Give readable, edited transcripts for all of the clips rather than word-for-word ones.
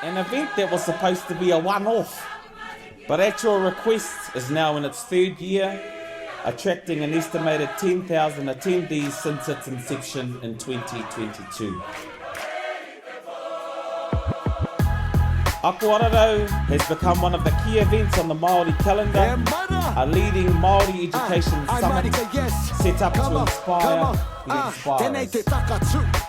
An event that was supposed to be a one-off, but at your request is now in its third year, attracting an estimated 10,000 attendees since its inception in 2022. Ako Ararau has become one of the key events on the Māori calendar, a leading Māori education summit set up to inspire the inspirers.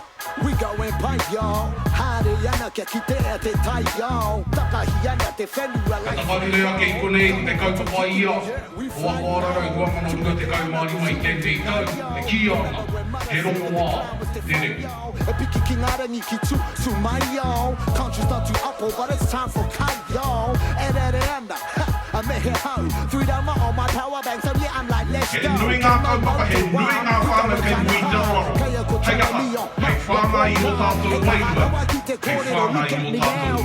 We going pipe y'all Haere ana kia kitea te taiao Takahi ana te whenua Ka takarure ake i konei ko te kaupapa ia o Ako Ararau 2025 i tēnei tau e kīia ana he rongoā te reo. E piki ki ngā rangi ki tū, tū mai y'all Conscious not to apo but it's time for kai y'all E rere ana, ha, a me he hau Three rama on my power bank so yeah I'm like let's He go nui ngā kaupapa, he nui ngā whānau kei mua i te aroaro. Hei aha? Hei whāngai i ō tātou wairua, hei whāngai i ō tātou mauri.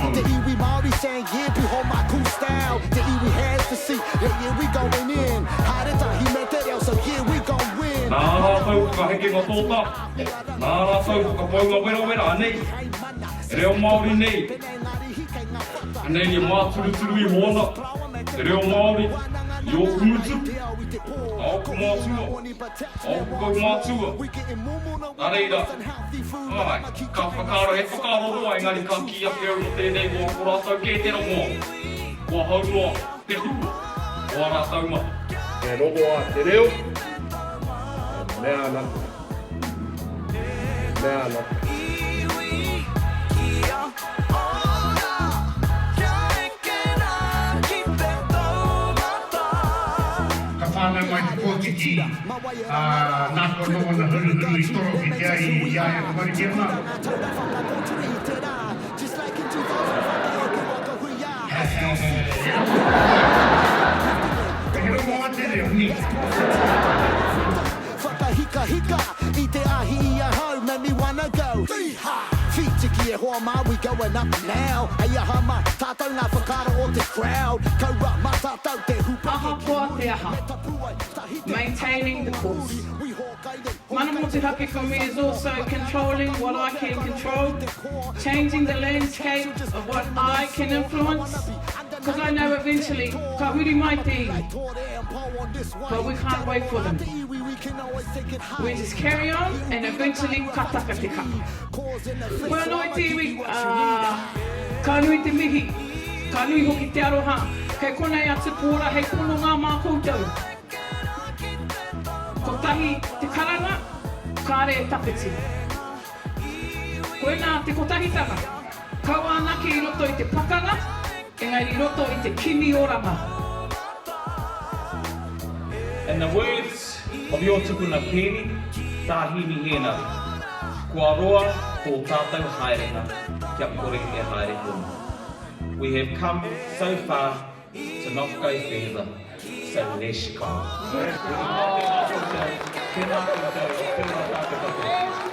Nā ā rātou whakahekenga tōtā, nā ā rātou whakapaunga werawera, anei, e reo Māori nei, anei e māturuturu iho ana te reo Māori i ōku ngutu, a ōku mātua, a ōku kaumātua. Nā reira, āe, ka whakaaro, he whakaaro roa engari ka kī ake au mō tēnei wā ko rātou kē te rongoa, ko ahau noa te hua o ā rātou mahi. He rongoā te reo, e mea ana koe. E mea ana koe. Ka whānau mai te pōtiki, ā, nāku anō ōna huruhuru i toro ki te ahi i a ia e tamariki ana. He rongoā te reo, nē? Whakahikahika i te ahi i ahau Make me wanna go Whītiki e hoa mā we going up now Hei aha mā tātou ngā whakaaro o te crowd Kaua mā tātou te hūpeke Ahakoa te aha, maintaining the course. Mana motuhake for me is also controlling what I can control, changing the landscape of what I can influence, because I know eventually ka huri mai te iwi. But we can't wait for them. We just carry on and eventually ka taka te kapa. Koe anō e te iwi, ā, ka nui te mihi, ka nui hoki te aroha, kei konei a Tupuora hei pononga mā koutou. Kotahi te karanga, kāre e tawhiti. Koinā te kotahitanga, kaua anake i roto i te pakanga, engari i roto i te kimi oranga. In the words of your tupuna Peeni, Tā Hīni Hēnare, Kua roa tō tātou haerenga kia kore e haere tonu. We have come so far to not go further, so lesh go. Tēnā koutou, tēnā koutou, tēnā tātou katoa.